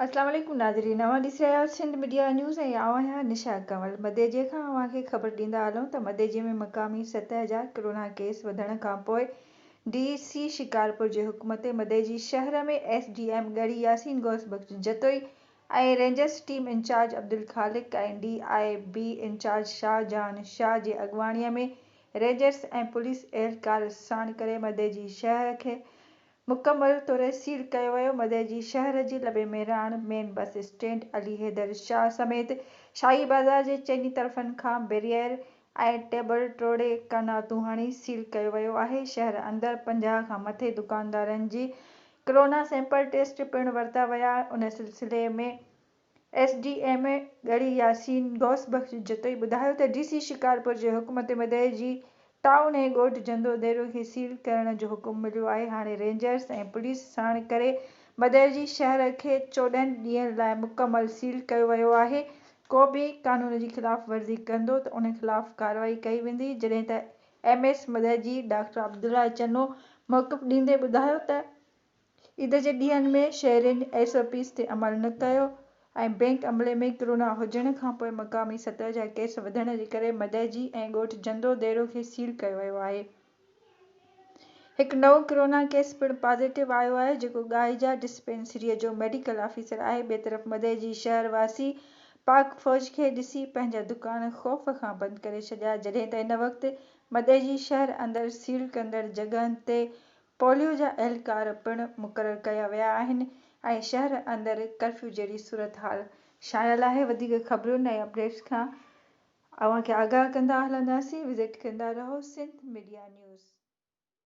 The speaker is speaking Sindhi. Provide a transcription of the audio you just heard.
اسلام عليڪم ناظرين اوهان ڏسي رهيا آهيو سنڌ ميڊيا نيوز ۽ آئون آهيان نشا ڪنول مديجي کان اوهان کي خبر ڏيندا هلون ته مديجي ۾ مقامي سطح جا ڪرونا ڪيس وڌڻ کان پوء ڊي سي شڪارپور جي حڪم تي مديجي شهر ۾ S D M Garhi Yasin Ghaus Bakhsh Jatoi ۽ rangers team incharge Abdul Khaliq ۽ D I B incharge Shah Jahan Shah جي اڳواڻي ۾ رينجرس ۽ پوليس اهلڪار ساڻ ڪري مديجي شهر کي مڪمل طور سيل ڪيو ويو. مدئجي شهر جي لٻي Mehran, main bus stand, Ali Haider Shah سميت شاهي بازار جي چئني طرفن کان بيريئر ۽ ٽيبل ٽوڙي ڪاناتون هڻي سيل ڪيو ويو آهي. شهر اندر 50 کان مٿي دڪاندارن جي ڪرونا سيمپل ٽيسٽ پڻ ورتا ويا. ان سلسلي ۾ S D M Garhi Yasin Ghaus Bakhsh Jatoi ٻڌايو ته ڊي سي شڪارپور جي حڪم تي مدئجي ٽائون ۽ ڳوٺ جندو ديرو کي سيل ڪرڻ جو حڪم مليو آهي هاڻي رينجرز ۽ پوليس ساڻ ڪري مدئجي شهر کي 14 ڏينهن لاء مڪمل سيل ڪيو ويو آهي ڪو به قانون جي خلاف ورزي ڪندو ته ان خلاف ڪارروائي ڪئي ويندي جڏهن ته M S Madeji doctor Abdullah Channo موقف ڏيندي ٻڌايو ته عيد جي ڏينهن ۾ شهرين ايس او پيز تي عمل نه ڪيو ۽ بئنڪ عملي ۾ ڪرونا هجڻ کانپوء مقامي سطح جا ڪيس وڌڻ جي ڪري مدئجي ۽ ڳوٺ جندو ديرو کي سيل ڪيو ويو آهي. هڪ نئون ڪرونا ڪيس پڻ پازيٽو آيو آهي جيڪو ڳاهيجا ڊسپينسريء جو ميڊيڪل آفيسر آهي. ٻئي طرف مدئجي شهر واسي پاڪ فوج کي ڏسي پنهنجا دڪان خوف کان بند ڪري ڇڏيا جڏهن ته هن وقت مدئجي شهر اندر سيل ڪندڙ جڳهن تي پوليو جا اهلڪار پڻ مقرر ڪيا ويا آهن ۽ شهر اندر ڪرفيو جهڙي صورتحال ڇانيل آهي وڌيڪ خبرن ۽ اپڊيٽس کان اوهان کي آگاهه ڪندا هلنداسين وزٽ ڪندا رهو سنڌ ميڊيا نيوز.